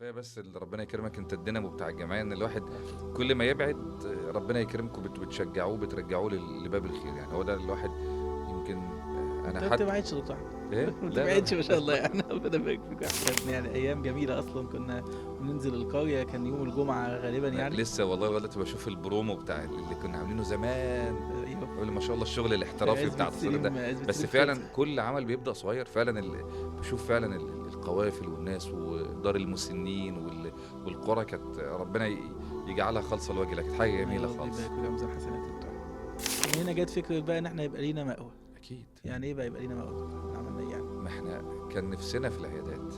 كفاية بس اللي ربنا يكرمك انت الدينامو بتاع الجمعية، ان الواحد كل ما يبعد ربنا يكرمكم بتشجعوه بترجعوه لباب الخير. يعني هو ده الواحد يمكن انا حتى ما تبعدش يا دكتور احمد. ايه؟ ما تبعدش ما شاء الله، يعني ربنا يبارك فيك. يعني ايام جميلة اصلا، كنا بننزل القرية، كان يوم الجمعة غالبا يعني. لسه والله دلوقتي بشوف البرومو بتاع اللي كنا عاملينه زمان. ايوه ما شاء الله الشغل الاحترافي بتاع التصوير ده. بس فعلا كل عمل بيبدا صغير فعلا. بشوف فعلا القوافل والناس ودار المسنين والقرى، كانت ربنا يجعلها خالصة لوجه، كانت حاجة جميلة خالص. من هنا جت فكرة بقى ان احنا يبقى لينا مأوى. اكيد. يعني ايه بقى يبقى لينا مأوى؟ عملنا ايه يعني؟ ما احنا كان نفسنا في العيادات،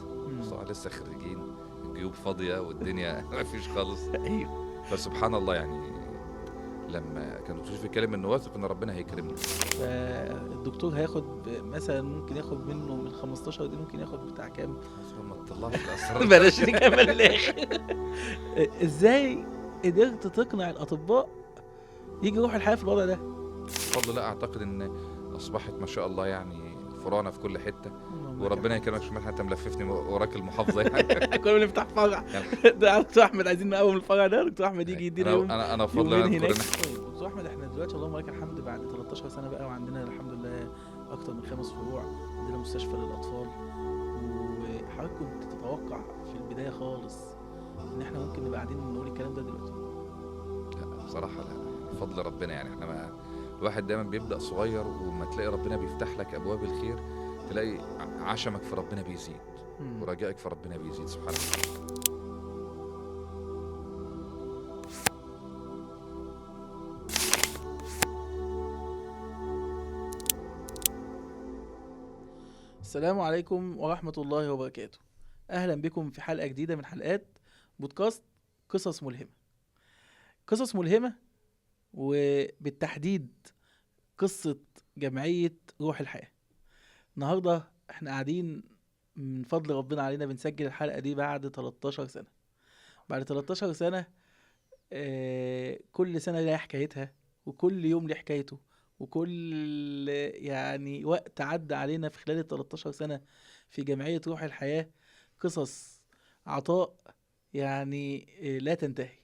صح لسه خريجين، الجيوب فاضية والدنيا ما فيش خالص. ايوه. فسبحان الله يعني لما كان الدكتور بيتكلم انه واثق ان ربنا هيكرمنا. فالدكتور هياخد مثلا، ممكن ياخد منه من 15 دي، ممكن ياخد بتاع كام؟ ما تطلعش الاسرار. بلاش نكمل الاخر. ازاي قدرت تقنع الاطباء يجي يروح الحياة في الوضع ده؟ بفضل الله اعتقد ان اصبحت ما شاء الله يعني فرانا في كل حتة، وربنا يكرمك. شمال انت ملففني وراك المحافظة يعني. كنا بنفتح فرع ده دكتور احمد، عايزين نقوم الفرع ده، دكتور احمد يجي يدينا يوم. انا بفضل انا. طيب دكتور احمد، احنا دلوقتي اللهم لك الحمد بعد 13 سنة بقى، وعندنا الحمد لله اكتر من 5 فروع، عندنا مستشفى للاطفال. وحضرتك كنت تتوقع في البداية خالص ان احنا ممكن نبقى قاعدين نقول الكلام ده دلوقتي؟ لا بصراحة لا، بفضل ربنا يعني. احنا ما الواحد دايما بيبدأ صغير، وما تلاقي ربنا بيفتح لك أبواب الخير، تلاقي عشمك في ربنا بيزيد ورجائك في ربنا بيزيد سبحانه وتعالى. السلام عليكم ورحمة الله وبركاته. أهلا بكم في حلقة جديدة من حلقات بودكاست قصص ملهمة. قصص ملهمة، وبالتحديد قصة جمعية روح الحياة. النهاردة احنا قاعدين من فضل ربنا علينا بنسجل الحلقة دي بعد 13 سنة. بعد 13 سنة، كل سنة لها حكايتها، وكل يوم ليه حكايته، وكل يعني وقت عدى علينا في خلال 13 سنة في جمعية روح الحياة قصص عطاء يعني لا تنتهي.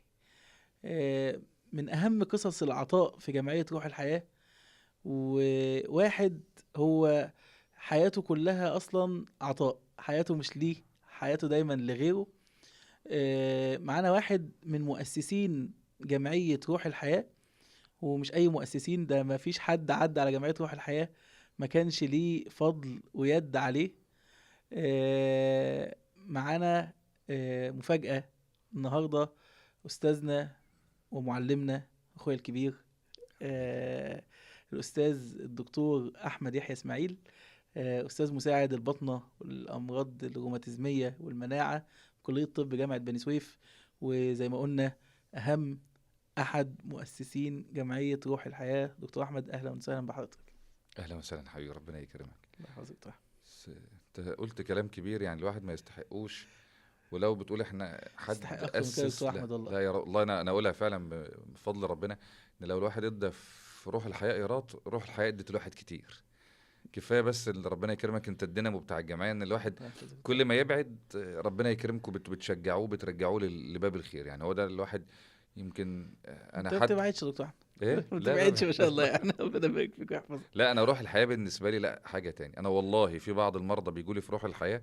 من أهم قصص العطاء في جمعية روح الحياة، وواحد هو حياته كلها أصلا عطاء، حياته مش ليه، حياته دايما لغيره. معانا واحد من مؤسسين جمعية روح الحياة، ومش أي مؤسسين، ده ما فيش حد عدى على جمعية روح الحياة ما كانش ليه فضل ويد عليه. معانا مفاجأة النهاردة، أستاذنا ومعلمنا أخويا الكبير الأستاذ الدكتور أحمد يحيى إسماعيل، أستاذ مساعد البطنة والأمراض الروماتيزمية والمناعة كلية طب جامعة بني سويف، وزي ما قلنا أهم أحد مؤسسين جمعية روح الحياة. دكتور أحمد، أهلا وسهلا بحضرتك. أهلا وسهلا حبيبي، ربنا يكرمك. الله يحفظك. أنت قلت كلام كبير يعني الواحد ما يستحقوش، ولو بتقول احنا حد اسس، لا, لا يا رب الله، انا اقولها فعلا بفضل ربنا، ان لو الواحد ادى في روح الحياة ايراد، روح الحياة ادت الواحد كتير. كفاية بس اللي ربنا يكرمك انت الدينامو بتاع الجمعية، ان الواحد كل ما يبعد ربنا يكرمكم بتشجعوه بترجعوه لباب الخير. يعني هو ده الواحد يمكن انا حد ما تبعدش يا دكتور احمد. ايه؟ ما تبعدش ما شاء الله يعني، ربنا يبارك فيك ويحفظك. لا انا روح الحياة بالنسبة لي لا حاجة تاني. انا والله في بعض المرضى بيجوا لي في روح الحياة،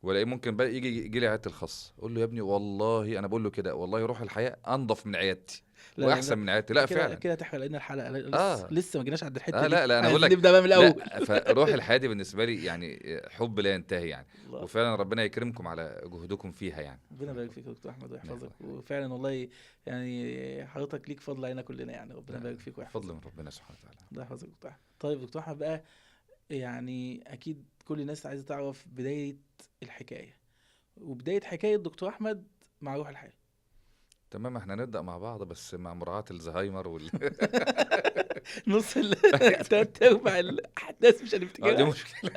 ولا ممكن بقى يجي لي عيادتي الخاصة، اقول له يا ابني والله انا بقول له كده، والله روح الحياة انظف من عيادتي واحسن من عيادتي. لا فعلا كده تحرق لنا الحلقة. لسه ما جيناش عند الحتة دي. لا لا انا بقول لك نبدا بقى من الاول. فروح الحياة دي بالنسبة لي يعني حب لا ينتهي يعني، وفعلا ربنا يكرمكم على جهدكم فيها يعني. ربنا يبارك فيك يا دكتور احمد ويحفظك. وفعلا والله يعني حضرتك ليك فضل علينا كلنا يعني، ربنا يبارك فيك ويحفظك. فضل من ربنا سبحانه وتعالى. الله يحفظك دكتور احمد. طيب دكتور احمد بقى، يعني اكيد كل الناس عايزه تعرف بداية الحكاية، وبداية حكاية دكتور احمد مع روح الحياة. تمام، احنا نبدا مع بعض بس مع مراعاة الزهايمر نص تلات ارباع الاحداث مش هنفتكرها. دي مشكلة.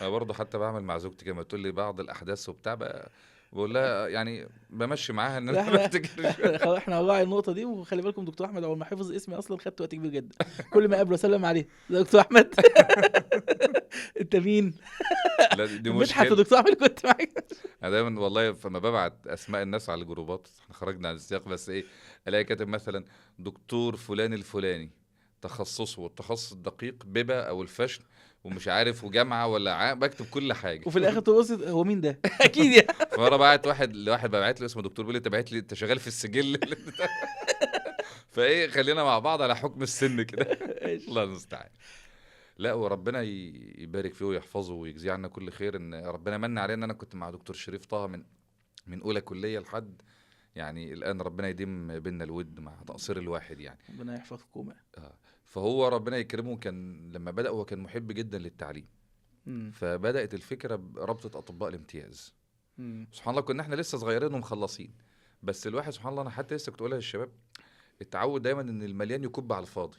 انا برضه حتى بعمل مع زوجتي كده، تقول لي بعض الاحداث وبتاع بقى، بقول لها يعني بمشي معاها ان انا ما بفتكرش. احنا هنراعي النقطة دي. وخلي بالكم دكتور احمد اول ما حفظ اسمي اصلا خدت وقت كبير جدا، كل ما اقابله اسلم عليه دكتور احمد انت مين؟ لا دي مدحت مشكلة. دكتور احمد كنت معاك. انا دايما والله فما ببعت اسماء الناس على الجروبات، احنا خرجنا عن السياق، بس ايه الاقي كاتب مثلا دكتور فلان الفلاني تخصصه والتخصص الدقيق بيبا او الفشن ومش عارف وجامعة ولا بكتب كل حاجة، وفي الاخر تبص هو مين ده؟ اكيد يعني. فمره بعت واحد لواحد ببعت له اسمه دكتور، بيقول لي انت بعت لي انت شغال في السجل. فايه خلينا مع بعض على حكم السن كده. الله المستعان. لا وربنا يبارك فيه ويحفظه ويجزيه عنا كل خير. ان ربنا من علينا ان انا كنت مع دكتور شريف طه من اولى كليه لحد يعني الان، ربنا يديم بينا الود مع تقصير الواحد يعني، ربنا يحفظكم. فهو ربنا يكرمه، كان لما بدأ هو كان محب جدا للتعليم. فبدأت الفكرة برابطة أطباء الامتياز. سبحان الله كنا احنا لسه صغيرين ومخلصين، بس الواحد سبحان الله، أنا حتى لسه كنت أقولها للشباب، التعود دايما إن المليان يكب على الفاضي.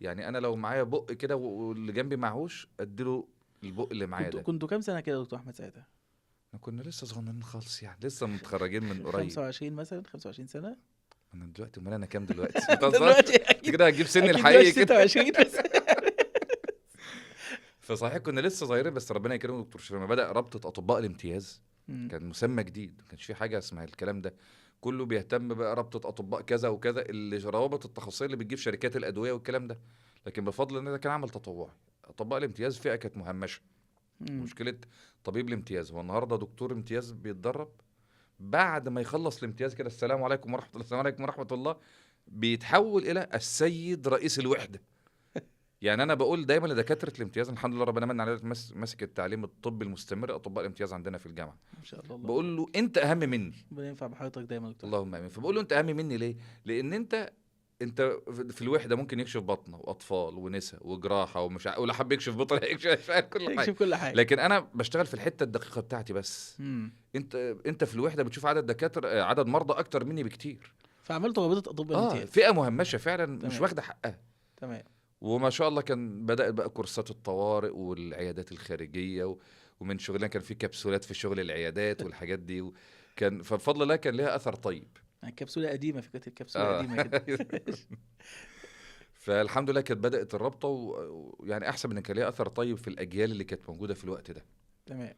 يعني أنا لو معايا بق كده واللي جنبي معهوش أديله البق اللي معايا ده. كنتوا كام سنة كده يا دكتور أحمد ساعتها؟ كنا لسه صغننين خالص يعني، لسه متخرجين من قريب. 25 مثلا، 25 سنة. انا دلوقتي امال انا كام دلوقتي؟ دلوقتي كده هتجيب سن الحقيقي كده 26 بس. فصحيح كنا لسه صغيرين، بس ربنا يكرمه دكتور شريف لما بدا رابطه اطباء الامتياز كان مسمى جديد، ما كانش في حاجة اسمها الكلام ده، كله بيهتم بقى رابطه اطباء كذا وكذا، اللي روابط التخصصية اللي بتجيب شركات الادوية والكلام ده. لكن بفضل ان ده كان عمل تطوعي، اطباء الامتياز فئة كانت مهمشه. مشكلة طبيب الامتياز هو النهارده دكتور امتياز بيتدرب، بعد ما يخلص الامتياز كده السلام عليكم ورحمة الله، السلام عليكم ورحمة الله، بيتحول الى السيد رئيس الوحدة. يعني انا بقول دايما لدكاتره الامتياز، الحمد لله ربنا من علينا ماسك التعليم الطبي المستمر اطباء الامتياز عندنا في الجامعة، ما شاء الله، بقول له انت اهم مني، ربنا ينفع بحضرتك دايما دكتور، اللهم امين. فبقول له انت اهم مني ليه؟ لان انت في الوحدة ممكن يكشف بطنه واطفال ونساء وجراحه ومش ولا حب يكشف بطنه يكشف كل حاجة، يكشف كل حاجة، لكن انا بشتغل في الحتة الدقيقة بتاعتي بس. انت في الوحدة بتشوف عدد دكاترة، عدد مرضى اكتر مني بكتير. فعملت رابطه اطباء الامتياز، فئة مهمشه فعلا، مش واخده حقها. تمام. وما شاء الله كان بدات بقى كورسات الطوارئ والعيادات الخارجية ومن شغلنا كان في كبسولات في شغل العيادات والحاجات دي، وكان فبفضل الله كان لها اثر طيب. الكبسولة قديمة، فكرة الكبسولة قديمة كده. فالحمد لله كانت بدأت الرابطة، ويعني أحسن من كان ليها أثر طيب في الأجيال اللي كانت موجودة في الوقت ده. تمام.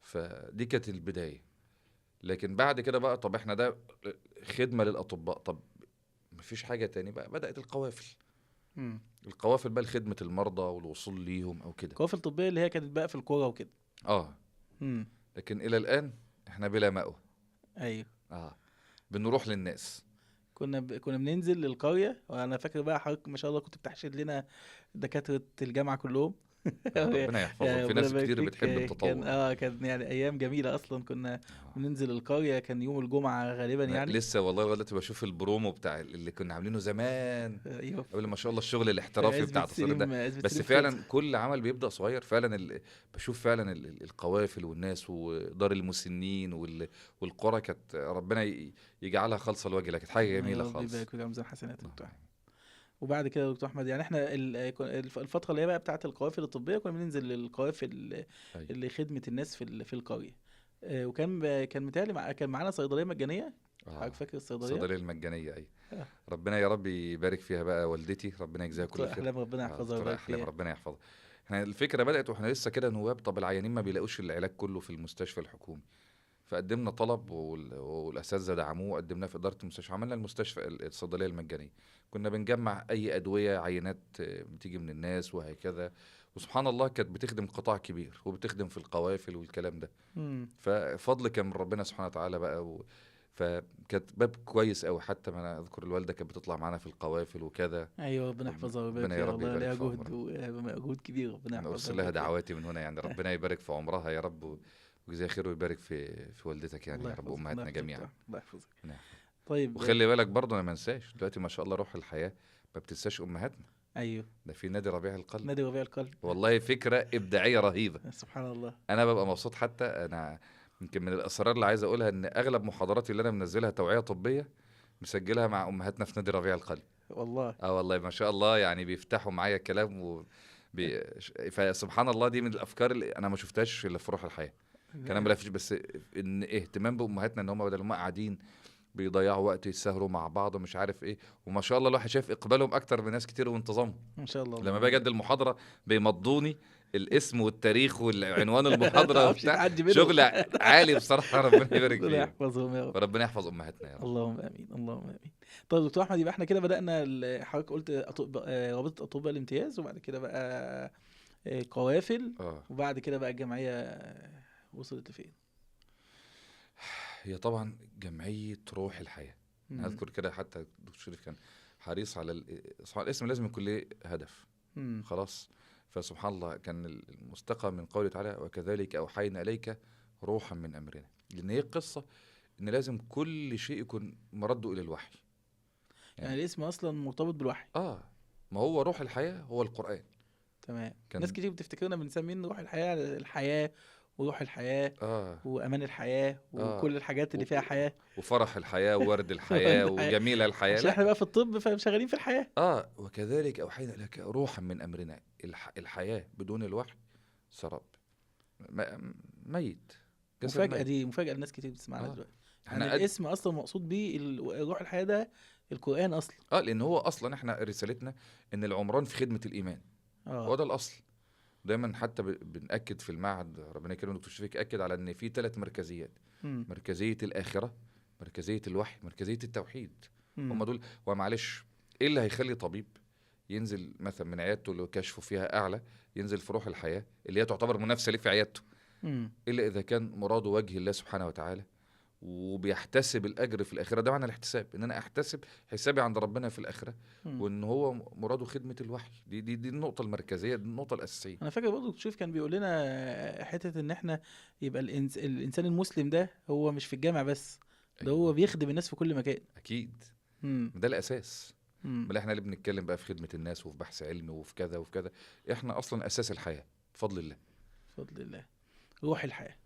فدي كانت البداية. لكن بعد كده بقى، طب احنا ده خدمة للأطباء، طب مفيش حاجة تاني بقى، بدأت القوافل. القوافل بقى لخدمة المرضى والوصول ليهم أو كده. القوافل الطبية اللي هي كانت بقى في القرى وكده. لكن إلى الآن احنا بلا مأوى. أيوه. بنروح للناس. كنا بننزل للقرية، وانا فاكر بقى حضرتك ما شاء الله كنت بتحشد لنا دكاترة الجامعة كلهم. ربنا يحفظهم، في ناس كتير بتحب التطوع. كان يعني ايام جميلة اصلا، كنا بننزل القرية، كان يوم الجمعة غالبا يعني. لسه والله دلوقتي بشوف البرومو بتاع اللي كنا عاملينه زمان. ايوه، قبل ما شاء الله الشغل الاحترافي بتاع التصوير ده. بس فعلا كل عمل بيبدا صغير فعلا. بشوف فعلا القوافل والناس ودار المسنين والقرى، كانت ربنا يجعلها خالصة لوجه الله، كانت حاجة جميلة خالص. ربنا يبارك فيك حسنات دكتور. وبعد كده يا دكتور احمد، يعني احنا الفترة اللي هي بقى بتاعه القوافل الطبية، كنا بننزل للقوافل اللي خدمة الناس في القرية. وكان كان متهيألي كان معانا صيدلية مجانية. حضرتك فاكر الصيدلية؟ الصيدلية المجانية، ايوه. ربنا يا رب يبارك فيها بقى والدتي، ربنا يجزاها كل خير. احلام ربنا يحفظها. احلام ربنا يحفظها. احنا الفكرة بدات واحنا لسه كده نواب، طب العيانين ما بيلاقوش العلاج كله في المستشفى الحكومي، فقدمنا طلب والاساتذه دعموه، وقدمناه في ادارة المستشفى، عملنا المستشفى الصيدلية المجانية. كنا بنجمع اي ادوية، عينات بتيجي من الناس وهكذا، وسبحان الله كانت بتخدم قطاع كبير وبتخدم في القوافل والكلام ده. ففضل كان من ربنا سبحانه وتعالى بقى فكانت باب كويس قوي. حتى ما انا اذكر الوالدة كانت بتطلع معانا في القوافل وكذا. ايوه، ربنا يحفظها ويبارك فيها، والله ليها جهد ومجهود كبير، ربنا يحفظها. ارسل لها دعواتي من هنا يعني، ربنا يبارك في عمرها يا رب وجزاها خير ويبارك في والدتك يعني يا رب، امهاتنا جميعا. الله يحفظك. نعم. طيب، وخلي بالك برضه انا ما انساش دلوقتي ما شاء الله روح الحياة ما بتنساش امهاتنا. ايوه، ده في نادي ربيع القلب. نادي ربيع القلب، والله فكرة ابداعية رهيبة. سبحان الله. انا ببقى مبسوط. حتى انا يمكن من الاسرار اللي عايز اقولها ان اغلب محاضراتي اللي انا منزلها توعيه طبية مسجلها مع امهاتنا في نادي ربيع القلب. والله والله ما شاء الله، يعني بيفتحوا معايا كلام فسبحان الله، دي من الافكار اللي انا ما شفتهاش الا في روح الحياة. كلام بلا فيش، بس ان اهتمام بامهاتنا ان هم بدل ما قاعدين بيضيعوا وقت يسهروا مع بعض ومش عارف ايه، وما شاء الله الواحد شايف اقبالهم اكتر من ناس كتير وانتظامهم ما شاء الله. لما باجي ادي المحاضرة بيمضوني الاسم والتاريخ والعنوان المحاضرة وبتاع، شغل عالي بصراحة، ربنا يبارك فيهم، ربنا يحفظهم يا رب، وربنا يحفظ امهاتنا يا رب. اللهم امين، اللهم امين. طيب دكتور احمد، يبقى احنا كده بدانا، حضرتك قلت رابطه اطباء الامتياز، وبعد كده بقى قوافل، وبعد كده بقى الجمعية وصلت لفين؟ هي طبعا جمعية روح الحياة. اذكر كده حتى الدكتور شريف كان حريص على الاسم لازم يكون ليه هدف. خلاص. فسبحان الله كان المستقى من قوله تعالى وكذلك أوحينا إليك روحا من أمرنا، لأن هي قصة إن لازم كل شيء يكون مرده إلى الوحي. يعني الاسم أصلا مرتبط بالوحي. ما هو روح الحياة هو القرآن. تمام. ناس كتير بتفتكرنا بنسميه روح الحياة، الحياة وروح الحياة وأمان الحياة وكل الحاجات اللي فيها حياة، وفرح الحياة وورد الحياة وجميلة الحياة، عشان احنا بقى في الطب فشغالين في الحياة. وكذلك أوحينا لك روحا من أمرنا. الحياة بدون الوحي سراب، ميت. مفاجأة دي، مفاجأة لناس كتير بتسمعنا دلوقتي. يعني الاسم أصلا مقصود بيه روح الحياة ده القرآن أصلا. لأن هو أصلا احنا رسالتنا إن العمران في خدمة الإيمان. هو ده الأصل. دايما حتى بنأكد في المعهد، ربنا يكرمه دكتور شفيق أكد على ان في 3 مركزيات. مركزية الآخرة، مركزية الوحي، مركزية التوحيد. هم دول. ومعلش ايه اللي هيخلي طبيب ينزل مثلا من عيادته اللي كشفه فيها أعلى ينزل في روح الحياة اللي هي تعتبر منافسة ليه في عيادته، إلا إذا كان مراده وجه الله سبحانه وتعالى وبيحتسب الأجر في الآخرة. ده معنى الاحتساب، إن أنا أحتسب حسابي عند ربنا في الآخرة، وإن هو مراده خدمة الوحي. دي دي دي النقطة المركزية، دي النقطة الأساسية. أنا فاكر برضه تشوف كان بيقول لنا حتة إن إحنا يبقى الإنسان المسلم ده هو مش في الجامع بس، ده هو بيخدم الناس في كل مكان. أكيد. ده الأساس. بل إحنا اللي بنتكلم بقى في خدمة الناس وفي بحث علمي وفي كذا وفي كذا، إحنا أصلا أساس الحياة بفضل الله. بفضل الله، روح الحياة.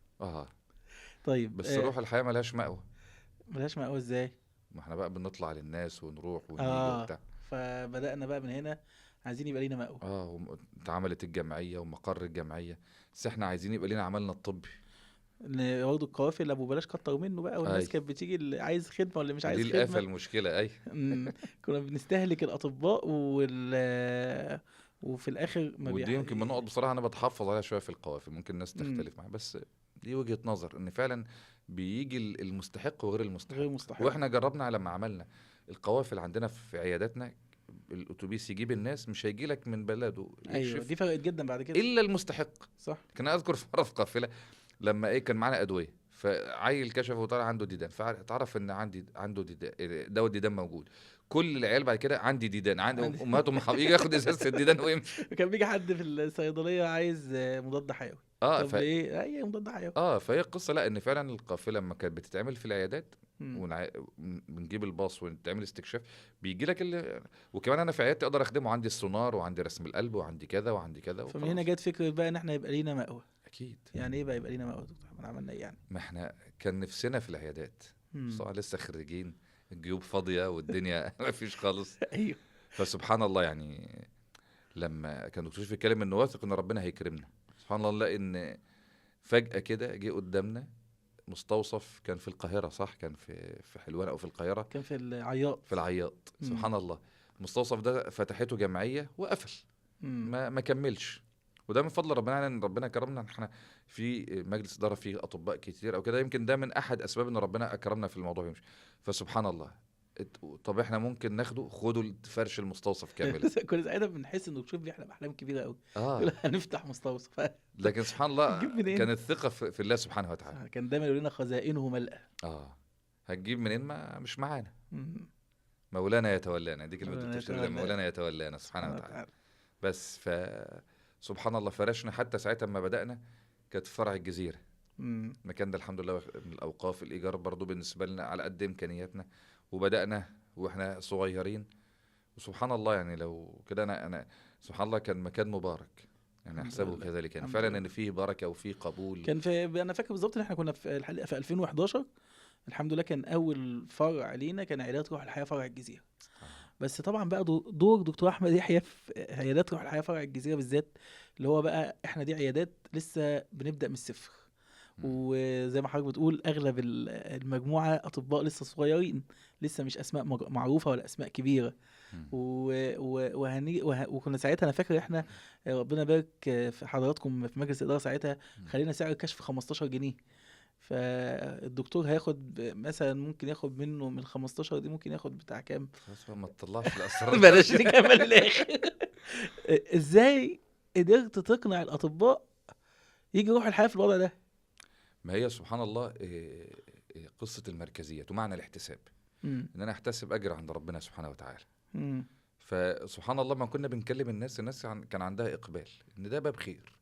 طيب بس روح الحياة ملهاش مأوى. ملهاش مأوى ازاي؟ ما احنا بقى بنطلع للناس ونروح ونيجي وبتاع. فبدأنا بقى من هنا عايزين يبقى لينا مأوى. اتعملت الجمعية ومقر الجمعية، بس احنا عايزين يبقى لينا عملنا الطبي. برضه القوافل ابو بلاش كتر منه بقى، والناس كانت بتيجي اللي عايز خدمة واللي مش عايز دي خدمة. الآفة المشكلة. كنا بنستهلك الأطباء وفي الآخر ما ودي يمكن من نقط بصراحة أنا بتحفظ عليها شوية في القوافل، ممكن الناس تختلف معايا، بس دي وجهة نظر ان فعلا بيجي المستحق وغير المستحق. غير المستحق. واحنا جربنا لما عملنا القوافل عندنا في عياداتنا، الاتوبيس يجيب الناس مش هيجي لك من بلده. ايوه دي فرقت جدا بعد كده، الا المستحق. صح. كان اذكر في مرة في قافله لما كان معانا ادوية، فعيل كشف وطلع عنده ديدان، فتعرف ان عنده ديدان، دواء الديدان موجود. كل العيال بعد كده عندي ديدان، عندي امهاتهم يجي ياخد ازازة الديدان ويمشي. كان بيجي حد في الصيدلية عايز مضاد حيوي. طب ايه اي مضاد حيوي؟ فهي القصة، لا ان فعلا القافلة لما كانت بتتعمل في العيادات ونجيب الباص ونتعمل استكشاف بيجي لك وكمان انا في عيادتي اقدر اخدمه، عندي السونار وعندي رسم القلب وعندي كذا وعندي كذا. فمن هنا جت فكرة بقى ان احنا يبقى لينا مأوى. اكيد. يعني ايه بقى يبقى لينا مأوى دكتور؟ احنا عملنا ايه يعني؟ ما احنا كان نفسنا في العيادات، بس لسه خريجين، الجيوب فاضية والدنيا ما فيش خالص. ايوه. فسبحان الله، يعني لما كان دكتور شريف يتكلم انه واثق ان ربنا هيكرمنا، سبحان الله نلاقي ان فجأة كده جه قدامنا مستوصف، كان في القاهرة، صح؟ كان في حلوان او في القاهرة، كان في العياط. في العياط. سبحان الله، المستوصف ده فتحته جمعية وقفل، ما كملش. وده من فضل ربنا، يعني ان ربنا كرمنا احنا في مجلس ادارة فيه اطباء كتير او كده، يمكن ده من احد اسباب ان ربنا اكرمنا في الموضوع يمشي. فسبحان الله، طب احنا ممكن ناخده، خدوا فرش المستوصف كامل. كنا ساعتها بنحس انه شوف بيحلم احلام كبيرة قوي. هنفتح مستوصف. لكن سبحان الله كانت الثقة في الله سبحانه وتعالى. كان دايما يقول لنا خزائنه ملأ. هتجيب منين؟ ما مش معانا. مولانا يتولانا، دي كلمة دكتور شريف، مولانا يتولانا سبحانه وتعالى. بس ف سبحان الله فرشنا. حتى ساعتها لما بدأنا كانت فرع الجزيرة، المكان ده الحمد لله من الأوقاف، الإيجار برضو بالنسبة لنا على قد إمكانياتنا، وبدأنا وإحنا صغيرين. وسبحان الله يعني لو كده أنا سبحان الله كان مكان مبارك، يعني أحسبه كذلك، يعني فعلا إن فيه بركة وفيه قبول. كان في، أنا فاكر بالظبط إن إحنا كنا في الحلقة في 2011 الحمد لله، كان أول فرع لينا كان عيادات روح الحياة فرع الجزيرة. بس طبعا بقى دور دكتور احمد يحيى في عيادات روح الحياة فرع الجزيرة بالذات، اللي هو بقى احنا دي عيادات لسه بنبدا من الصفر، وزي ما حضرتك بتقول اغلب المجموعة اطباء لسه صغيرين، لسه مش اسماء معروفة ولا اسماء كبيرة. وكنا ساعتها انا فاكر احنا ربنا يبارك في حضراتكم في مجلس الادارة ساعتها خلينا سعر الكشف 15 جنيه، فالدكتور هياخد مثلا ممكن ياخد منه من 15 دي ممكن ياخد بتاع كام؟ خلاص ما تطلعش الاسرار. بلاش نكمل الاخر. ازاي قدرت تقنع الاطباء يجي يروح الحياة في الوضع ده؟ ما هي سبحان الله قصة المركزية ومعنى الاحتساب، ان انا احتسب اجر عند ربنا سبحانه وتعالى. فسبحان الله ما كنا بنكلم الناس، الناس كان عندها اقبال ان ده باب خير.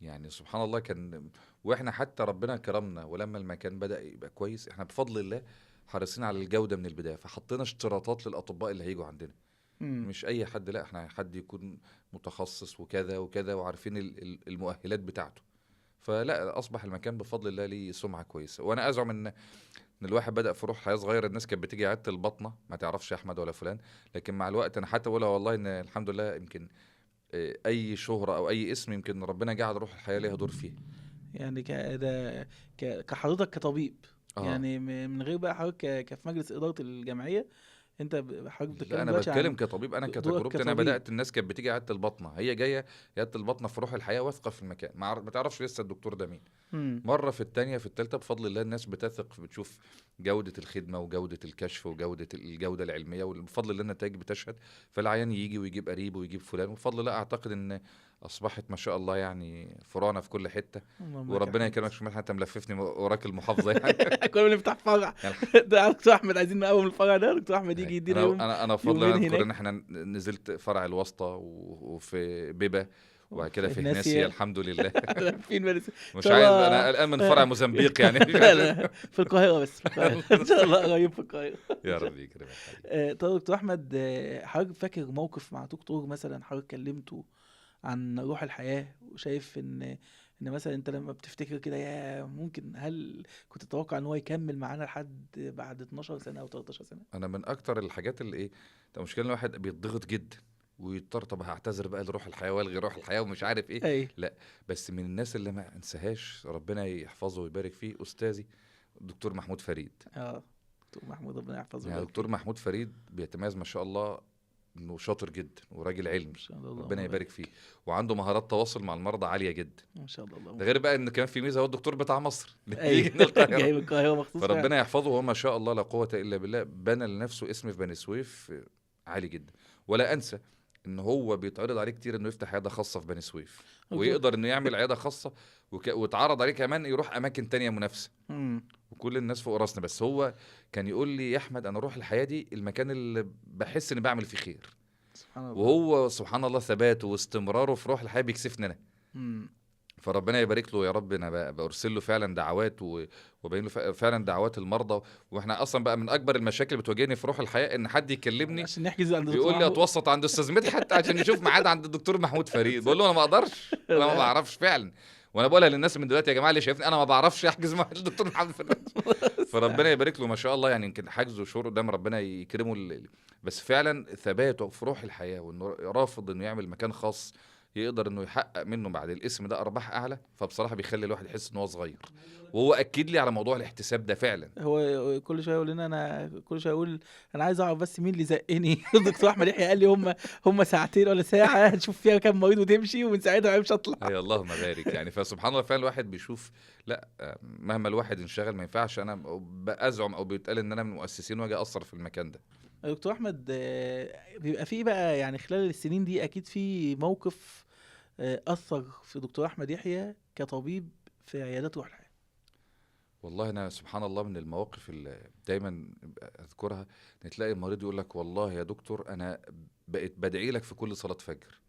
يعني سبحان الله كان، واحنا حتى ربنا كرمنا، ولما المكان بدأ يبقى كويس احنا بفضل الله حريصين على الجودة من البداية، فحطينا اشتراطات للأطباء اللي هيجوا عندنا. مش أي حد، لا احنا حد يكون متخصص وكذا وكذا وعارفين المؤهلات بتاعته. فلا أصبح المكان بفضل الله ليه سمعة كويسة. وأنا أزعم إن الواحد بدأ في روح حياة صغيرة، الناس كانت بتيجي عيادة البطنة ما تعرفش أحمد ولا فلان، لكن مع الوقت أنا حتى بقولها والله إن الحمد لله يمكن اي شهرة او اي اسم يمكن ربنا جعل روح الحياة ليها دور فيه. يعني كحضرتك كطبيب يعني من غير بقى حضرتك كفي مجلس إدارة الجمعية، انت حضرتك بتتكلم؟ انا بتكلم كطبيب، انا كتجربتي انا بدأت الناس كانت بتيجي عيادة البطنة، هي جاية عيادة البطنة في روح الحياة واثقة في المكان، ما تعرفش لسه الدكتور ده مين. مرة في الثانية في الثالثة بفضل الله الناس بتثق، بتشوف جودة الخدمة وجودة الكشف وجودة الجودة العلمية، وبفضل الله النتائج بتشهد. فالعيان يجي ويجيب قريبه ويجيب فلان، وبفضل الله اعتقد ان اصبحت ما شاء الله يعني فروعنا في كل حتة. وربنا يكرمك شو انت ملففني وراك المحافظة يعني. كل ما نفتح فرع ده دكتور احمد عايزين نقوم الفرع ده، دكتور احمد يجي يدينا يوم. انا بفضل الله اذكر ان احنا نزلت فرع الواسطة وفي بيبه وبعد كده في هناسيا الحمد لله. مش عايز، انا قلقان من فرع موزمبيق يعني. لا لا في القاهرة بس، في القاهرة ان شاء الله قريب في القاهرة. يا رب يكرمك. طيب دكتور احمد، حضرتك فاكر موقف مع دكتور مثلا حضرتك كلمته عن روح الحياة وشايف ان مثلا انت لما بتفتكر كده يا ممكن، هل كنت تتوقع ان هو يكمل معانا لحد بعد 12 سنة او 13 سنة؟ انا من اكتر الحاجات اللي ايه، المشكلة الواحد بيتضغط جدا ويضطر طب هعتذر بقى لروح الحياة والغي روح الحياة ومش عارف ايه. أي. لا بس من الناس اللي ما انساهاش ربنا يحفظه ويبارك فيه استاذي الدكتور محمود فريد. دكتور محمود ربنا يحفظه. يعني دكتور محمود فريد بيتميز ما شاء الله انه شاطر جدا وراجل علمي ربنا يبارك فيه، وعنده مهارات تواصل مع المرضى عالية جدا ما شاء الله. ده غير بقى ان كمان في ميزة، هو الدكتور بتاع مصر جاي من القاهرة مخصوص، فربنا يحفظه. وهو ما شاء الله لا قوة الا بالله بنى لنفسه اسم في بني سويف عالي جدا. ولا انسى ان هو بيتعرض عليه كتير انه يفتح عيادة خاصة في بني سويف، ويقدر انه يعمل عيادة خاصة، واتعرض عليه كمان يروح اماكن تانية منافسه، وكل الناس فوق راسنا. بس هو كان يقول لي يا احمد انا اروح الحياة دي المكان اللي بحس اني بعمل فيه خير. سبحان الله. وهو سبحان الله ثباته واستمراره في روح الحياة بيكسفنا انا. فربنا يبارك له يا رب. انا برسل له فعلا دعوات وبين له فعلا دعوات المرضى. واحنا اصلا بقى من اكبر المشاكل بتواجهني في روح الحياة ان حد يكلمني عشان نحجز عند يقول لي اتوسط عند استاذ مدحت عشان يشوف ميعاد عند الدكتور محمود فريد. بقول له انا ما اقدرش، انا ما بعرفش فعلا. وانا بقولها للناس من دلوقتي يا جماعة اللي شايفني انا ما بعرفش احجز مع الدكتور محمود فريد. فربنا يبارك له ما شاء الله. يعني يمكن حجزه شهور قدام ربنا يكرمه، بس فعلا ثباته في روح الحياة وانه رافض انه يعمل مكان خاص يقدر انه يحقق منه بعد الاسم ده ارباح اعلى، فبصراحة بيخلي الواحد يحس ان هو صغير. وهو اكد لي على موضوع الاحتساب ده فعلا. هو كل شوية يقول لنا، انا كل شوية اقول انا عايز اعرف بس مين اللي زقني. الدكتور احمد يحيى قال لي هم ساعتين ولا ساعة هتشوف فيها كام مريض وتمشي، ومن ساعتها مش هطلع. اي اللهم بارك. يعني فسبحان الله فعلا الواحد بيشوف، لا مهما الواحد انشغل ما ينفعش انا ازعم او بيتقال ان انا من المؤسسين واجي اقصر في المكان ده. دكتور احمد، بيبقى فيه بقى يعني خلال السنين دي اكيد في موقف اثر في دكتور احمد يحيى كطبيب في عيادات روح الحياة. والله انا سبحان الله من المواقف اللي دايما اذكرها ان تلاقي المريض يقول لك والله يا دكتور انا بقيت بدعي لك في كل صلاة فجر.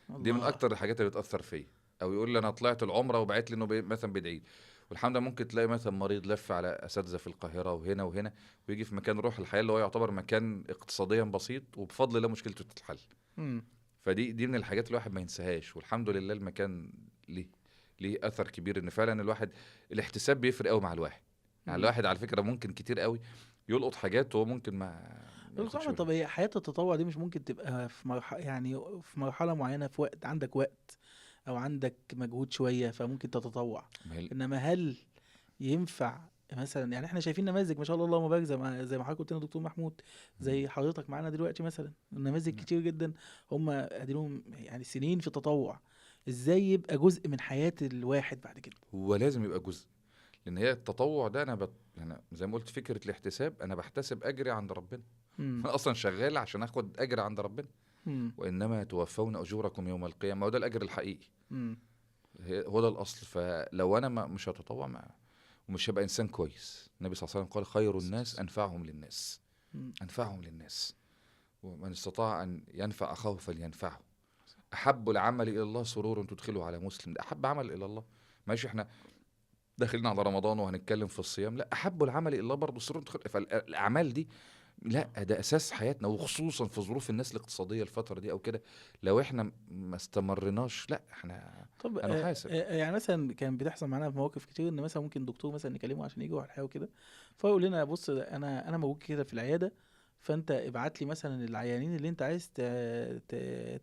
الله. دي من اكتر الحاجات اللي بتاثر فيا. او يقول لي انا طلعت العمرة وبعت لي انه مثلا بيدعي. والحمد لله ممكن تلاقي مثلا مريض لف على اساتذة في القاهرة وهنا وهنا، ويجي في مكان روح الحياة اللي هو يعتبر مكان اقتصاديا بسيط، وبفضل الله مشكلته تتحل. فدي من الحاجات اللي الواحد ما ينساهاش. والحمد لله المكان ليه اثر كبير، ان فعلا الواحد الاحتساب بيفرق قوي مع الواحد. يعني الواحد على فكرة ممكن كتير قوي يلقط حاجات وهو ممكن ما. طب هي حياة التطوع دي مش ممكن تبقى في مرحلة، يعني في مرحلة معينة، في وقت عندك وقت او عندك مجهود شوية فممكن تتطوع، انما هل ينفع مثلا؟ يعني احنا شايفين نماذج ما شاء الله اللهم بارك، زي ما حضرتك قلت لنا دكتور محمود، زي حضرتك معانا دلوقتي مثلا، نماذج كتير جدا هم اديلهم يعني سنين في التطوع. ازاي يبقى جزء من حياة الواحد بعد كده؟ هو لازم يبقى جزء، لان هي التطوع ده انا زي ما قلت فكرة الاحتساب، انا بحتسب اجري عند ربنا. انا اصلا شغال عشان اخد اجر عند ربنا. وانما توفون اجوركم يوم القيامة، وده الاجر الحقيقي. هو ده الاصل. فلو انا مش هتطوع ومش هبقى انسان كويس. النبي صلى الله عليه وسلم قال خير الناس انفعهم للناس. انفعهم للناس، ومن استطاع ان ينفع اخاه فلينفعه. احب العمل الى الله سرور تدخله على مسلم. ده احب عمل الى الله. ماشي، احنا داخلين على رمضان وهنتكلم في الصيام، لا، احب العمل الى الله برضه سرور تدخل. فالاعمال دي لا، ده اساس حياتنا، وخصوصا في ظروف الناس الاقتصادية الفترة دي او كده. لو احنا ما استمرناش، لا احنا طب هنحاسب. يعني مثلا كان بتحصل معانا في مواقف كتير ان مثلا ممكن دكتور مثلا نكلمه عشان يجي على الحياة وكده، فيقول لنا بص انا موجود كده في العيادة، فانت ابعت لي مثلا العيانين اللي انت عايز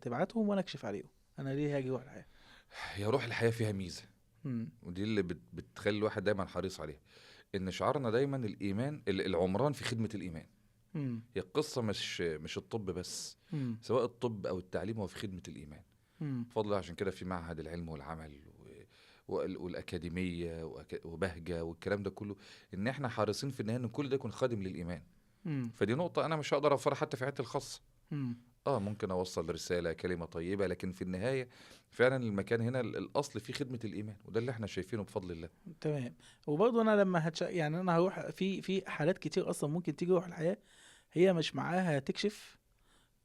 تبعتهم وانا اكشف عليهم. انا ليه هاجي روح الحياة؟ يا روح الحياة فيها ميزة، ودي اللي بتخلي الواحد دايما حريص عليها، ان شعارنا دايما الايمان، العمران في خدمة الايمان. هي القصة مش الطب بس، سواء الطب أو التعليم هو في خدمة الإيمان. بفضل عشان كده في معهد العلم والعمل والأكاديمية وبهجة والكلام ده كله، إن إحنا حريصين في النهاية إن كل ده يكون خادم للإيمان. فدي نقطة أنا مش هقدر أوفرها حتى في حياتي الخاصة. ممكن أوصل رسالة، كلمة طيبة، لكن في النهاية فعلا المكان هنا الأصل فيه خدمة الإيمان، وده اللي احنا شايفينه بفضل الله. تمام. وبرضه أنا لما يعني أنا هروح في حالات كتير أصلا ممكن تيجي روح الحياة هي مش معاها تكشف،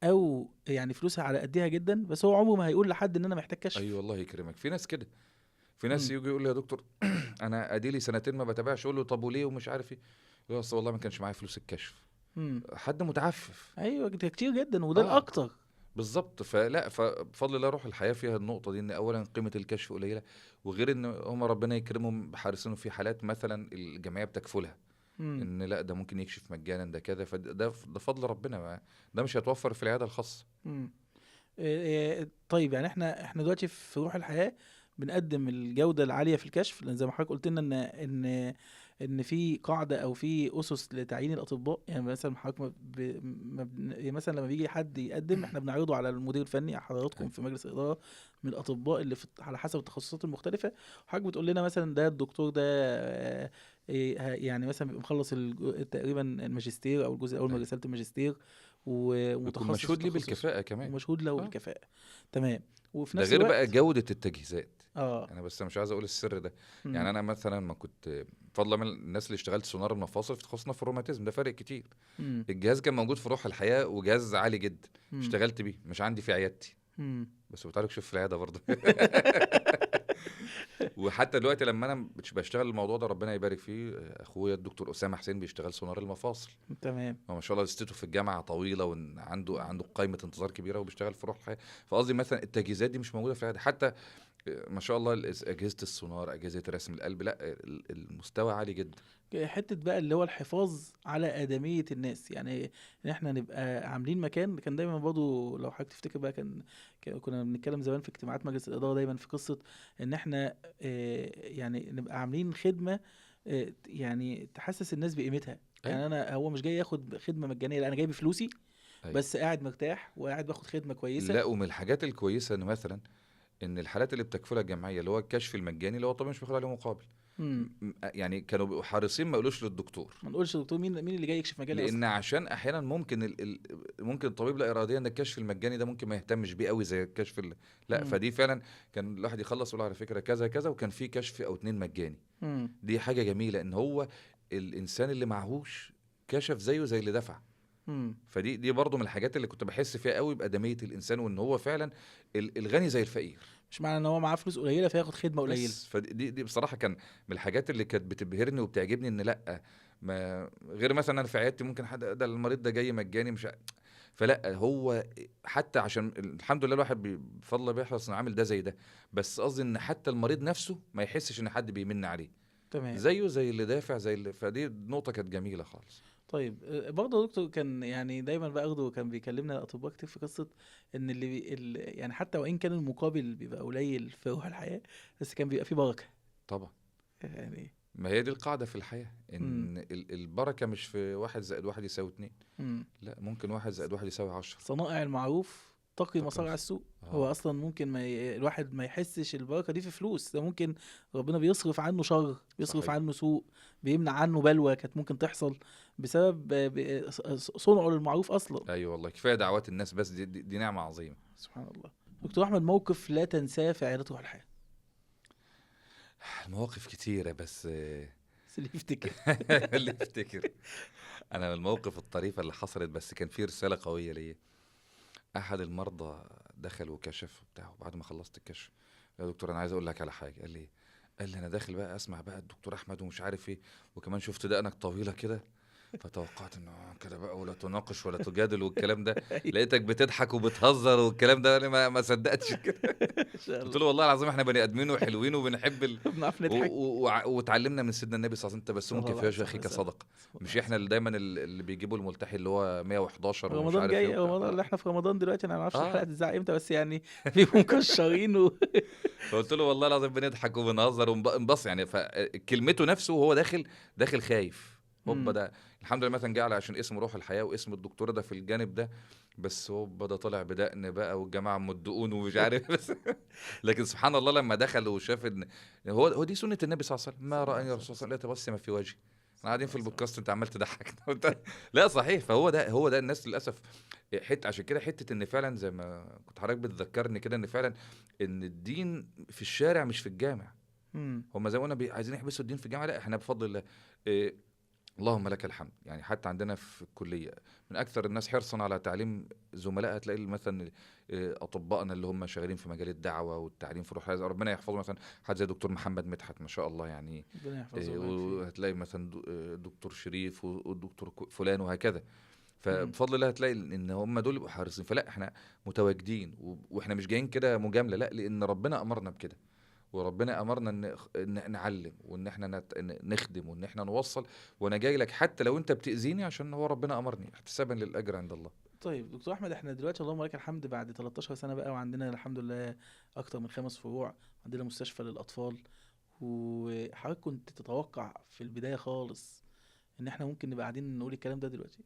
أو يعني فلوسها على قدها جدا، بس هو عمره ما هيقول لحد إن أنا محتاج كشف. أيوة الله يكرمك. في ناس كده، في ناس يجي يقول لي يا دكتور أنا أديلي سنتين ما بتابعش، أقول له طب وليه ومش عارف إيه، يقول أصل والله ما كانش معايا فلوس الكشف. حد متعفف. ايوه كتير جدا، وده الاكتر بالظبط. فلا، فبفضل الله روح الحياة فيها النقطة دي، ان اولا قيمة الكشف قليله، وغير ان هم ربنا يكرمهم حارسين في حالات مثلا الجمعية بتكفلها، ان لا ده ممكن يكشف مجانا، ده كذا، فده ده فضل ربنا، ده مش هيتوفر في العيادة الخاصة. طيب يعني احنا دلوقتي في روح الحياة بنقدم الجودة العالية في الكشف، لان زي ما حضرتك قلت لنا ان ان في قاعدة او في اسس لتعيين الاطباء. يعني مثلا حضرتك مثلا لما بيجي حد يقدم احنا بنعرضه على المدير الفني حضراتكم في مجلس الادارة من الاطباء اللي على حسب التخصصات المختلفة، وحضرتك بتقول لنا مثلا ده الدكتور ده يعني مثلا بيبقى مخلص تقريبا الماجستير او الجزء الاول من رسالة الماجستير، ومتخصص مشهود ليه بالكفاءه كمان، ومشهود له بالكفاءه. تمام. وفي نفس ده غير بقى جوده التجهيزات. انا بس مش عايز اقول السر ده. يعني انا مثلا ما كنت بفضل من الناس اللي اشتغلت سونار المفاصل في تخصصنا في الروماتيزم، ده فرق كتير. الجهاز كان موجود في روح الحياة وجهاز عالي جدا، اشتغلت بيه، مش عندي في عيادتي، بس بتعرف شوف في العيادة برضه. وحتى دلوقتي لما انا بشتغل الموضوع ده ربنا يبارك فيه اخويا الدكتور اسامة حسين بيشتغل سونار المفاصل. تمام. هو ما شاء الله لستة في الجامعة طويلة، وعنده قائمة انتظار كبيرة، وبيشتغل في روح الحياة. فقصدي مثلا التجهيزات دي مش موجودة في العيادة، حتى ما شاء الله اجهزة السونار، اجهزة رسم القلب، لا المستوى عالي جدا. حتة بقى اللي هو الحفاظ على ادميه الناس، يعني ان احنا نبقى عاملين مكان. كان دايما برضو لو حضرتك تفتكر بقى، كنا بنتكلم زمان في اجتماعات مجلس الادارة دايما في قصة ان احنا يعني نبقى عاملين خدمة يعني تحسس الناس بقيمتها. يعني انا هو مش جاي ياخد خدمة مجانية، لا انا جاي بفلوسي، بس قاعد مرتاح وقاعد باخد خدمة كويسة. لا، ومن الحاجات الكويسة ان مثلا ان الحالات اللي بتكفلها الجمعية اللي هو الكشف المجاني اللي هو طبعا مش بياخد عليه مقابل، يعني كانوا بيبقوا حريصين ما يقولوش للدكتور، ما نقولش للدكتور مين اللي جاي يكشف مجاني، لان عشان احيانا ممكن ممكن الطبيب لا اراديا ان الكشف المجاني ده ممكن ما يهتمش بيه قوي زي الكشف لا. فدي فعلا كان الواحد يخلص يقول على فكرة كذا كذا، وكان في كشف او اتنين مجاني. دي حاجة جميلة ان هو الانسان اللي معهوش كشف زيه زي اللي دفع. فدي برضو من الحاجات اللي كنت بحس فيها قوي بأدمية الإنسان، وإن هو فعلا الغني زي الفقير، مش معنى إن هو معاه فلوس قليلة فياخد خدمة قليلة. فدي بصراحة كان من الحاجات اللي كانت بتبهرني وبتعجبني، إن لأ ما غير مثلا أنا في عيادتي ممكن حد ده المريض ده جاي مجاني مش فلا هو حتى عشان الحمد لله الواحد بفضل الله بيحرص إنه عامل ده زي ده، بس قصدي إن حتى المريض نفسه ما يحسش إن حد بيمن عليه. تمام. زيه زي اللي دافع زي اللي، فدي نقطة كانت جميلة خالص. طيب برضه يا دكتور كان يعني دايما بقى كان بيكلمنا الاطباء كتير في قصة ان اللي يعني حتى وان كان المقابل بيبقى قليل في روح الحياة، بس كان بيبقى فيه بركة. طبعا يعني ما هي دي القاعدة في الحياة، ان البركة مش في 1 + 1 = 2، لا ممكن 1 + 1 = 10. صنائع المعروف تقي مصارع السوء. هو اصلا ممكن ما الواحد ما يحسش البركة دي في فلوس، ده ممكن ربنا بيصرف عنه شر، بيصرف صحيح. عنه سوء، بيمنع عنه بلوى كانت ممكن تحصل بسبب صنعه للمعروف اصلا. ايوه والله، كفاية دعوات الناس بس، دي نعمه عظيمة. سبحان الله. دكتور احمد، موقف لا تنساه في عيادة روح الحياة. المواقف كتيرة بس اللي يفتكر اللي يفتكر. انا الموقف الطريفة اللي حصلت بس كان فيه رسالة قوية ليا. احد المرضى دخل وكشف وبتاع، وبعد ما خلصت الكشف يا دكتور انا عايز اقول لك على حاجة. قال لي انا داخل بقى اسمع بقى الدكتور احمد ومش عارف ايه، وكمان شفت دقنك طويلة كده، فتوقعت انه كده بقى ولا تناقش ولا تجادل والكلام ده، لقيتك بتضحك وبتهزر والكلام ده، انا ما صدقتش كده. قلت له والله العظيم احنا بني ادمين وحلوين وبنحب بنعرف نضحك وتعلمنا من سيدنا النبي صلى الله عليه وسلم تبسمك في وجه اخيك صدقه. مش احنا اللي دايما اللي بيجيبوا الملتحي اللي هو 111 ومش رمضان عارف جاي، ايه. رمضان اللي احنا في رمضان دلوقتي، انا ما اعرفش الحلقة تتذاع امتى، بس يعني بيبقوا مكشرين فقلت له والله العظيم بنضحك وبنهزر وبنبص يعني. فكلمته نفسه وهو داخل خايف هوبا ده الحمد لله مثلا جعل عشان اسم روح الحياة واسم الدكتور ده في الجانب ده، بس هوبا ده طلع بدقن بقى والجماعة مدقون ومش عارف بس لكن سبحان الله لما دخل وشاف ان هو دي سنة النبي صلى الله عليه وسلم، ما رأني الرسول صلى الله عليه وسلم لا تبسم في وجهي. احنا قاعدين في البودكاست انت عمال تضحك لا صحيح. فهو ده، هو ده الناس للاسف حتة، عشان كده حتة ان فعلا زي ما كنت حضرتك بتذكرني كده ان فعلا ان الدين في الشارع مش في الجامع. هم زي ما قلنا عايزين يحبسوا الدين في الجامع، لا احنا بفضل الله اللهم لك الحمد. يعني حتى عندنا في الكلية من أكثر الناس حرصا على تعليم زملائها، تلاقي مثلا أطبائنا اللي هم شغالين في مجال الدعوة والتعليم في روح، ربنا يحفظه، مثلا حد زي دكتور محمد مدحت ما شاء الله يعني، وهتلاقي مثلا دكتور شريف والدكتور فلان وهكذا. فبفضل الله هتلاقي ان هم دول يبقوا حريصين. فلا احنا متواجدين واحنا مش جايين كده مجاملة، لا لأن ربنا أمرنا بكده، وربنا امرنا ان نعلم وان احنا نخدم وان احنا نوصل. وانا جاي لك حتى لو انت بتاذيني عشان هو ربنا امرني، احتسابا للاجر عند الله. طيب دكتور احمد، احنا دلوقتي اللهم لك الحمد بعد 13 سنة بقى، وعندنا الحمد لله اكتر من 5 فروع، عندنا مستشفى للاطفال. وحضرتك كنت تتوقع في البداية خالص ان احنا ممكن نبقى قاعدين نقول الكلام ده دلوقتي؟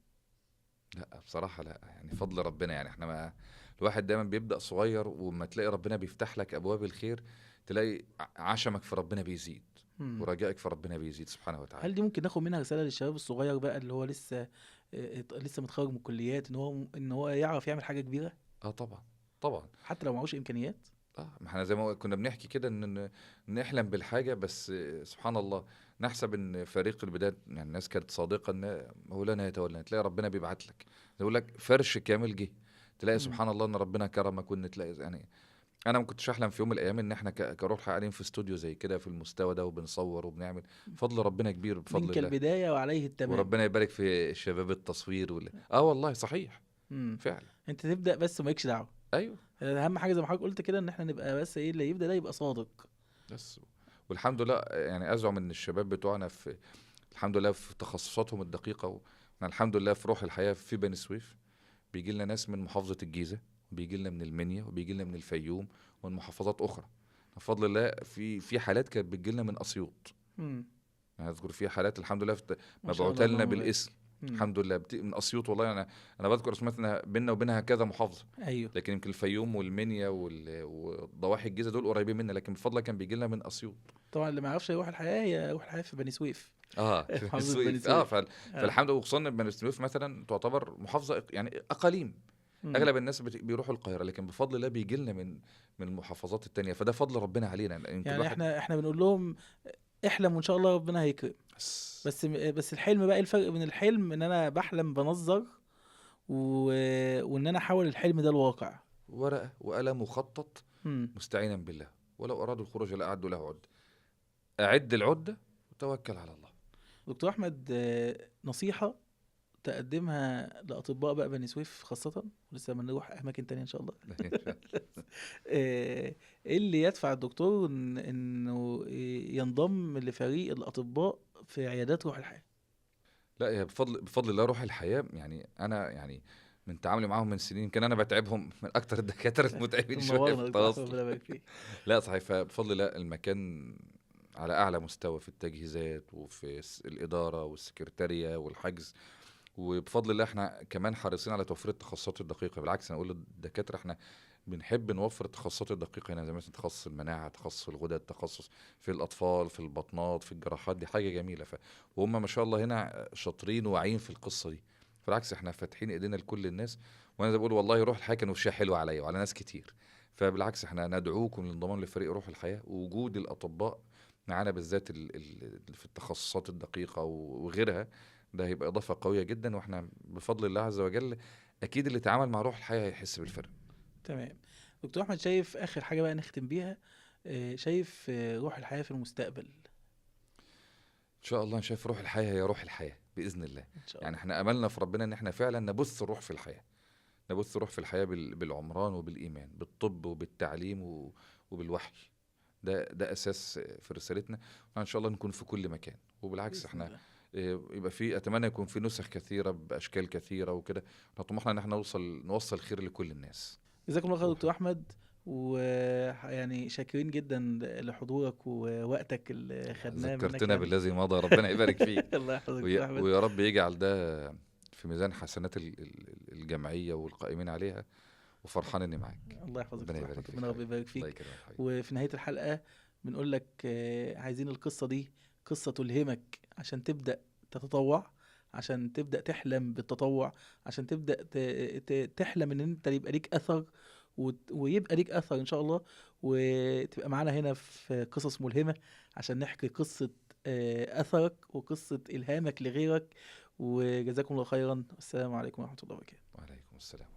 لا بصراحة لا، يعني فضل ربنا. يعني احنا ما الواحد دايما بيبدا صغير، وما تلاقي ربنا بيفتح لك ابواب الخير تلاقي عشمك في ربنا بيزيد ورجائك في ربنا بيزيد سبحانه وتعالى. هل دي ممكن ناخد منها رسالة للشباب الصغير بقى اللي هو لسه متخرج من الكليات، ان هو يعرف يعمل حاجة كبيرة؟ طبعا طبعا، حتى لو معهوش امكانيات. ما احنا زي ما كنا بنحكي كده ان نحلم بالحاجة، بس سبحان الله نحسب ان فريق البداية يعني الناس كانت صادقة ان مولانا يتولى، تلاقي ربنا بيبعت لك يقول لك فرش كامل جه، تلاقي سبحان الله ان ربنا كرمك، وان تلاقي يعني انا ما كنتش احلم في يوم من الايام ان احنا كروح قاعدين في استوديو زي كده في المستوى ده وبنصور وبنعمل. فضل ربنا كبير بفضل الله، منك البداية وعليه التمام، وربنا يبارك في شباب التصوير والله صحيح. فعلا انت تبدا بس ومالكش دعوه. ايوه اهم حاجة زي ما حضرتك قلت كده ان احنا نبقى بس ايه اللي يبدا ده يبقى صادق بس. والحمد لله يعني ازعم ان الشباب بتوعنا في الحمد لله في تخصصاتهم الدقيقة، واحنا الحمد لله في روح الحياة في بني سويف بيجي لنا ناس من محافظة الجيزة، وبيجي لنا من المنيا، وبيجي لنا من الفيوم، ومن محافظات اخرى. بفضل الله في حالات كانت بتجي لنا من اسيوط. يعني اذكر في حالات الحمد لله مبعوثه لنا بالاسم الحمد لله من اسيوط. والله انا بذكر اسمها بيننا وبينها كذا محافظة. ايوه، لكن يمكن الفيوم والمنيا والضواحي الجيزة دول قريبين منا، لكن بفضل الله كان بيجي لنا من اسيوط. طبعا اللي ما يعرفش يروح الحياة هي روح الحياة في بني سويف. في بني سويف. فالحمد لله، وخصوصا بني سويف مثلا تعتبر محافظة يعني اقاليم. اغلب الناس بيروحوا القاهرة، لكن بفضل الله بيجي لنا من المحافظات التانية، فده فضل ربنا علينا. يعني احنا بنقول لهم احلم وان شاء الله ربنا هيكرم. بس الحلم بقى، ايه الفرق بين الحلم ان انا بحلم بنظر وان انا احول الحلم ده لواقع؟ ورقة وقلم وخطط مستعينا بالله، ولو ارادوا الخروج لاعدوا له عده. اعد العدة وتوكل على الله. دكتور احمد، نصيحة تقدمها لاطباء بقى بني سويف خاصة، ولسه بنروح اماكن تانية ان شاء الله. ايه اللي يدفع الدكتور انه ينضم لفريق الاطباء في عيادات روح الحياة؟ لا، هي بفضل الله روح الحياة، يعني انا يعني من تعاملي معاهم من سنين، كان انا بتعبهم من اكتر الدكاترة المتعبين شوية في التواصل. لا صحيح، فبفضل الله المكان على اعلى مستوى في التجهيزات وفي الادارة والسكرتاريه والحجز، وبفضل الله احنا كمان حريصين على توفير التخصصات الدقيقة. بالعكس انا اقول للدكاتره احنا بنحب نوفر التخصصات الدقيقة هنا، زي مثلا تخصص المناعة، تخصص الغدد، تخصص في الاطفال، في البطنات، في الجراحات، دي حاجة جميلة. وهم ما شاء الله هنا شاطرين وواعيين في القصة دي. بالعكس احنا فاتحين ايدينا لكل الناس، وانا زي بقول والله روح الحياة كان وشها حلو عليا وعلى ناس كتير. فبالعكس احنا ندعوكم للانضمام لفريق روح الحياة، ووجود الاطباء معانا بالذات في التخصصات الدقيقة وغيرها، ده هيبقى اضافه قوية جدا. واحنا بفضل الله عز وجل اكيد اللي تعامل مع روح الحياة هيحس بالفرق. تمام دكتور احمد، شايف اخر حاجة بقى نختم بيها، شايف روح الحياة في المستقبل؟ ان شاء الله شايف روح الحياة هي روح الحياة باذن الله. إن شاء الله. يعني احنا املنا في ربنا ان احنا فعلا نبث الروح في الحياة، نبث الروح في الحياة بالعمران وبالايمان، بالطب وبالتعليم وبالوحي. ده اساس في رسالتنا، وان شاء الله نكون في كل مكان. وبالعكس احنا يبقى في، اتمنى يكون في نسخ كثيرة باشكال كثيرة وكده. احنا طموحنا ان احنا نوصل خير لكل الناس. جزاكم الله خير دكتور احمد، ويعني شاكرين جدا لحضورك ووقتك اللي خدناه منك. ذكرتنا بالذي مضى، ربنا يبارك فيك. الله يحفظك دكتور احمد، ويا رب يجعل ده في ميزان حسنات الجمعية والقائمين عليها، وفرحان اني معاك. الله يحفظك، ربنا يبارك فيك. وفي نهاية الحلقة بنقول لك عايزين القصة دي قصة تلهمك عشان تبدا تتطوع، عشان تبدا تحلم بالتطوع، عشان تبدا تحلم ان انت يبقى ليك اثر، ويبقى ليك اثر ان شاء الله، وتبقى معانا هنا في قصص ملهمة عشان نحكي قصة اثرك وقصة الهامك لغيرك. وجزاكم الله خيرا، والسلام عليكم ورحمة الله وبركاته. وعليكم السلام.